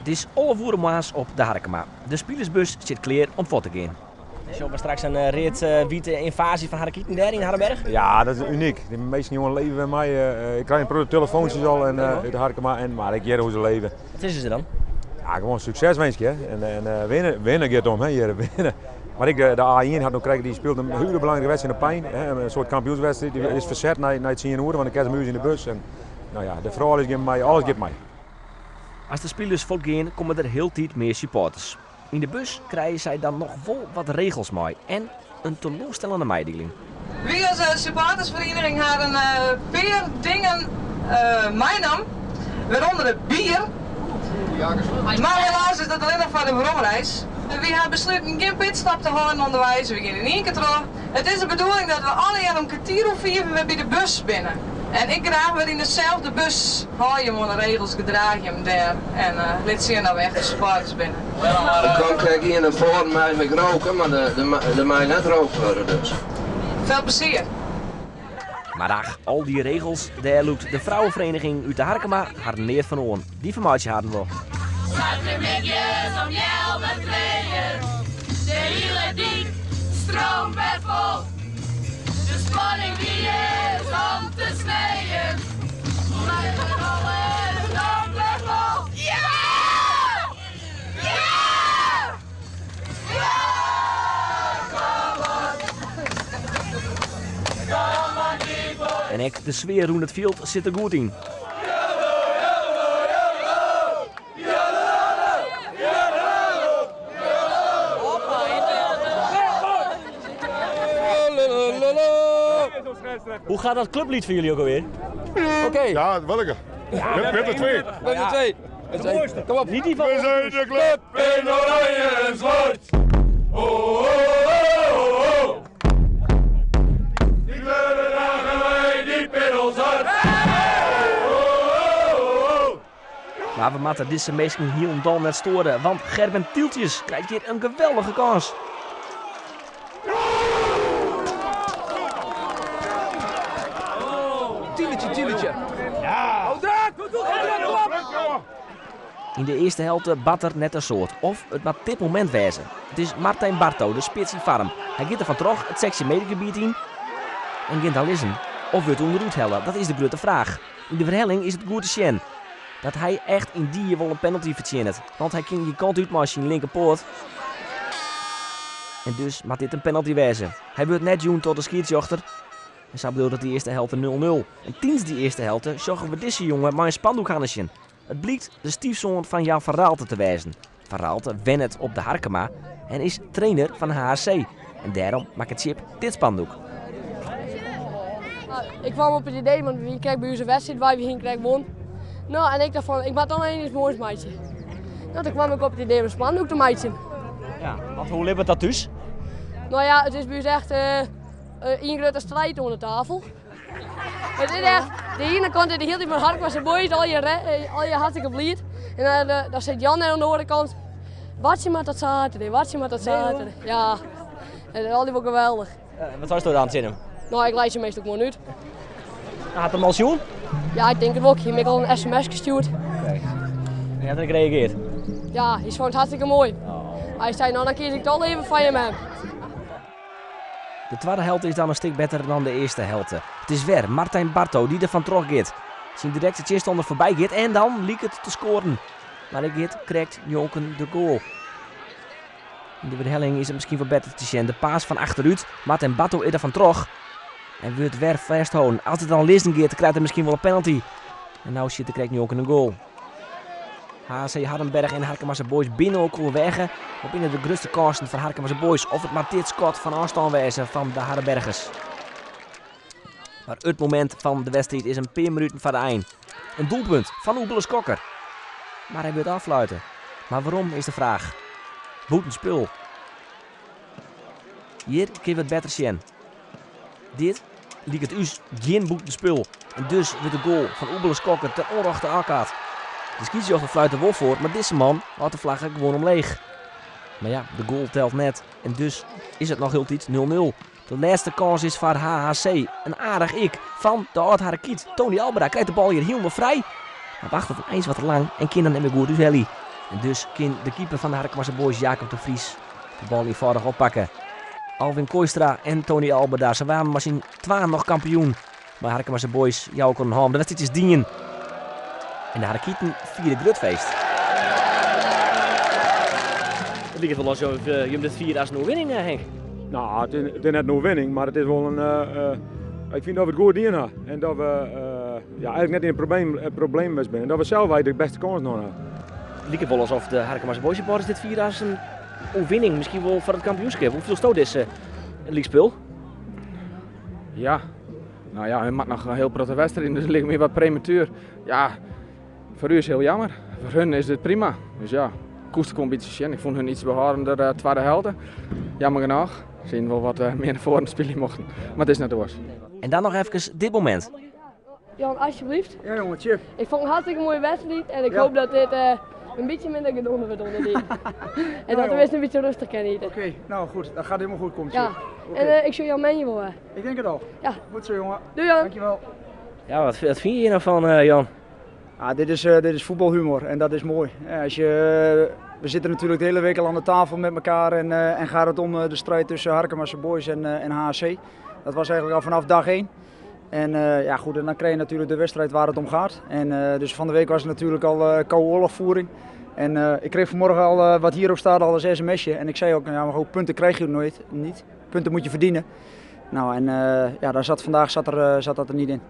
It is alve oere moarns op De Harkema. De spilersbus sit klear om fuort te gean. Sjogge we straks in read-wite ynvaazje fan Harrekiten dêr yn Hardenberg? Ja, dat is unyk. De minsken jongen leve wer mei. Ik krij in protte telefoantsjes al en út De Harkema, en, mar ik hear hoe se leve. Wat sizze se dan? Ja, gewoan sukses winskje. En winne, winne giet om, hè, hjir. Winne. Mar ek de A1 hat no krekt, dy spilet in hiele belangrike wedstriid op Pein, hè, in soart kampioenswedstriid. Dy is ferset nei tsien oere, want dan kinne se by ús yn de bus. En, no ja, de froulju gean mei, alles giet mei. As de spilers fuortgean, komme der hieltyd mear supporters. Yn de bus krije sy dan noch wol wat regels mei en in teloarstellende meidieling. Wy as supportersferieniging ha in pear dingen meinaam, wêrûnder it bier. Mar helaas is dat allinnich foar de weromreis. Wy ha besluten gjin pitstop te hâlden ûnderweis, we gean yn ien kear troch. It is de bedoeling dat we allegear om kertier oer fiven wer by de bus binne. En ik graach wer yn deselfde bus. Hâld jim oan de regels, gedraach jim dêr en lit sjen dat we echte supporters binne. Der komt krekt ien nei foaren mei my roke, mar der mei net rookt wurde dus. Veel plezier! Mar ach, al dy regels, dêr lûkt de frouwefereniging út De Harkema harren neat fan oan. Dy fermeitsje harren wol. Saterdeitemiddei om healwei trijen, de hiele dyk streamt wer fol. De spanning dy is om te snijen, mar de rollen dan wer fol. Ja! Ja! Ja! Kom on! Kom on die boys! En ek de sfear rûn it fjild sit der goed yn. Hoe gaat dat clublied van jullie ook alweer? Oké. Ja, welke? Met de twee. Met de twee. De mooiste. Kom op. Niet die van We zijn de club in oranje en zwart. Oh, oh, oh, oh. Die kleuren dragen wij diep in ons hart. Oh, oh, oh, oh. Mar we moatte dizze minsken hielendal net stoare, want Gerben Tieltjes krijt hjir in geweldige kâns. Tieltje, Tieltje. Ja. Oh, draak! Kom op! Yn de earste helte bart der net in soad, of it moat dit momint wêze. It is Martijn Barto, de spits yn foarm. Hy giet der fan troch it sechstjinmetergebiet yn en giet dan lizzen. Of wurdt ûnderút helle, dat is de grutte fraach. Yn de werhelling is it goed te sjen dat hy echt yndie wol in penalty fertsjinnet, want hy kin gjin kant út mei syn linkerpoat. En dus moat dit in penalty wêze. Hy wurdt net jûn troch de skiedsrjochter. En sa bliuwt it de earste helte nul-nul. En tidens dy earste helte sjogge we dizze jonge mei in spandoek hannesjen. It blykt de styfsoan fan Jan van Raalte te wêzen. Van Raalte wennet op De Harkema en is trainer fan HHC. En dêrom makket Tsjip dit spandoek. Ik kwam op it idee, want we wiene krekt by ús in wedstriid wei, we hiene krekt wûn. No, en ik dacht fan, ik moat dan even iets moais meitsje. No, toen kwam ik op it idee om in spandoek te meitsjen. Ja, want hoe libbet dat thús? No ja, it is by ús echt ien grutte striid oan de tafel. It is echt, de iene kant is de hiele tiid mei Harkemase Boys, allegear hartstikke bliid. En dan, dan sit Jan oan de oare kant. Wachtsje mar tot saterdei, wachtsje mar tot saterdei. Ja, het is altyd wol geweldich. Wat seisto dan tsjin him? No, ik lei se meastal gewoan út. Hat er him al sjoen? Ja, ik tink it wol. Ik hie him ek al in sms stjoerd. Oké. En hat er gereagearre? Ja, hy fûn it hartstikke moai. Hy sei, no dan kies ik toch leaver foar jim mem. De twadde helte is dan in stik better dan de earste helte. It is wer Martijn Barto dy't der fan troch giet. Syn direkte tsjinstanner foarby giet en dan liket te skoaren. Mar hy giet krekt njonken de goal. Yn de werhelling is it miskien wat better te sjen. De pass fan achterút. Martijn Barto is der fan troch. En wurdt wer fêstholden. As it dan lizzen giet, krijt er miskien wol in penalty. En no sjit er krekt njonken de goal. HHC Hardenberg en Harkemase Boys binne elkoar weage. Wat binne de grutste kânsen foar Harkemase Boys? Of it moat dit skot fan ôfstân wêze fan de Hardenbergers. Mar it momint fan de wedstriid is in pear minuten foar de ein. In doelpunt fan Oebele Skokker. Mar hy wurdt ôffluite. Mar wêrom is de fraach. Bûtenspul. Hjir kinne we it better sjen. Dit liket ús gjin bûtenspul en dus wurdt de goal fan Oebele Skokker ten ûnrjochte ôfkard. De skiedsrjochter fluit der wol foar, mar dizze man hâldt de flagge gewoan omleech. Mar ja, de goal telt net en dus is it noch hieltyd nul-nul. De lêste kâns is foar HHC. In aardich ik fan de âld-Harrekyt Tony Albera krijt de bal hjir hielendal frij, mar wachtet eins wat te lang en kin dan net mear goed úthelje. En dus kin de keeper fan de Harkemase Boys Jacob de Vries de bal ienfâldich oppakke. Alwin Kooistra en Tony Alberda, se waarden mei syn twaen noch kampioen. Mei Harkemase Boys jouwe elkoar in hân. De wedstriid is dien. En de Harrekieten fiere grut feest. It liket wol as jim dit fiere as in oerwinning, Henk. No, it is net in oerwinning, mar it is wol in. Ik fyn dat we it goed dien ha. En dat we ja, eigentlik net yn in probleem, probleem west binne. En dat we sels eigentlik de bêste kâns noch ha. It liket wol asof de Harkemase Boys supporters dit fiere as in oerwinning, miskien wol foar it kampioenskip. Hoe fielsto dizze lykspul? Ja, no ja, we moatte noch in hiel protte wedstriden, dus it liket my wat prematuer. Ja, foar ús hiel jammer. Foar hun is dit prima. Dus ja, koest ik wol in bytsje sjen. Ik fûn hun iets behâldender eh, twadde helte. Jammer genôch. Se hiene wol wat eh, mear nei foaren spylje mochten. Mar it is net oars. En dan noch efkes dit momint. Jan, alsjeblieft. Ja jongen, tjip. Ik fûn it in hartstikke moaie wedstriid en ik hoop dat dit eh, in bytsje minder gedonder wurdt ûnder dy. En dat we wer in bytsje rêstich kinne ite. Oké, nou goed, dat gaat helemaal goed komen. Ja, en eh, ik sjoch jo moandei wol wer. Ik denk it al. Ja. Goed zo jongen. Doei Jan. Dankjewel. Ja, wat, wat fine je hjir no fan, eh, Jan? Ah, dit is voetbalhumor en dat is mooi. Ja, als je, we zitten natuurlijk de hele week al aan de tafel met elkaar en gaat het om de strijd tussen Harkemase Boys en HHC. Dat was eigenlijk al vanaf dag 1. En ja, goed, en dan krijg je natuurlijk de wedstrijd waar het om gaat. En dus van de week was het natuurlijk al koude oorlogvoering. En ik kreeg vanmorgen al wat hierop staat al als sms'je. En ik zei ook, nou, maar goed, punten krijg je nooit, niet. Punten moet je verdienen. Nou, en ja, daar zat, vandaag zat, er, zat dat er niet in.